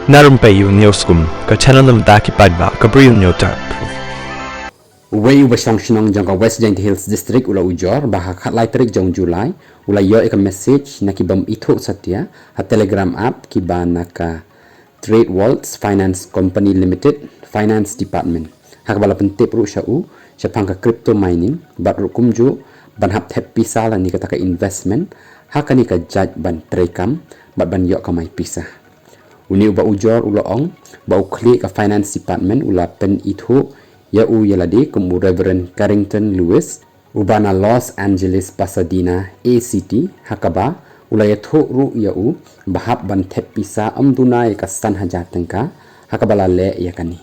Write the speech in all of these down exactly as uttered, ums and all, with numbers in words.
Na rympei ïa u News Kum, ka channel na bynta ki paidbah ka Bri u Hynñiewtrep. Uwei uba shong shnong jong ka West Jaintia Hills District u la ujor ba ha ka khatlai tarik jong July u la ïoh ïa ka message na ki bym ithuh satia ha Telegram app kiba na ka Trade Waltz Finance Company Limited, Finance Department, ha kaba la pyntip ruh sha u shaphang ka crypto mining bad ruh kumjuh ban hap thep pisa lane kata ka investment ha kane ka jait ban treikam bad ban ïoh kamai pisa. Une uba ujor u la ong ba u khlieh ka Finance Department u la pynithuh ïa u ïa lade kum u Reverend Carrington Lewis, uba na Los Angeles, Pasadena, A C T, ha kaba u la ïathuh ruh ïa u ba hap ban thep pisa ym duna ïa ka san hajar tyngka ha kaba la leh ïa kane.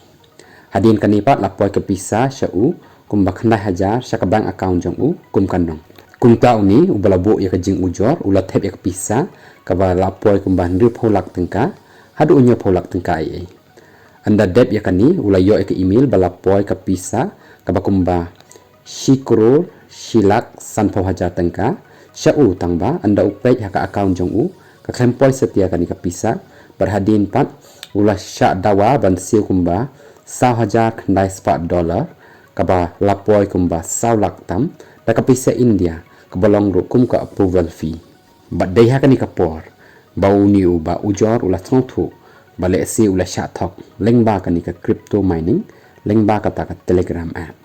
Hadien kane pat la poi ka pisa sha u kumba khyndai hajar sha ka bank account jong u kum ka nong. Kumta une uba la buh ïa ka jingujor u la thep ïa ka pisa kaba la poi kumba hynriewphew lak tyngka haduh hynñiewphew lak tyngka ei ei. Ynda dep ïa kane u la ïoh ïa ka email ba la poi ka pisa kaba kumba shi klur shi lak sanphew hajar tyngka sha u, tangba ynda u peit ha ka account jong u ka khlem poi satia kane ka pisa. Bad hadien pat u la shah dawa ban siew kumba saw hajar khyndai spah dollar kaba la poi kumba saw lak tam da ka pisa India kaba long ruh kum ka approval fee. Bad dei ha kane ka por ba une uba ujor u la sngewthuh ba lehse u la shah thok lyngba kane ka crypto mining lyngba kata ka Telegram app.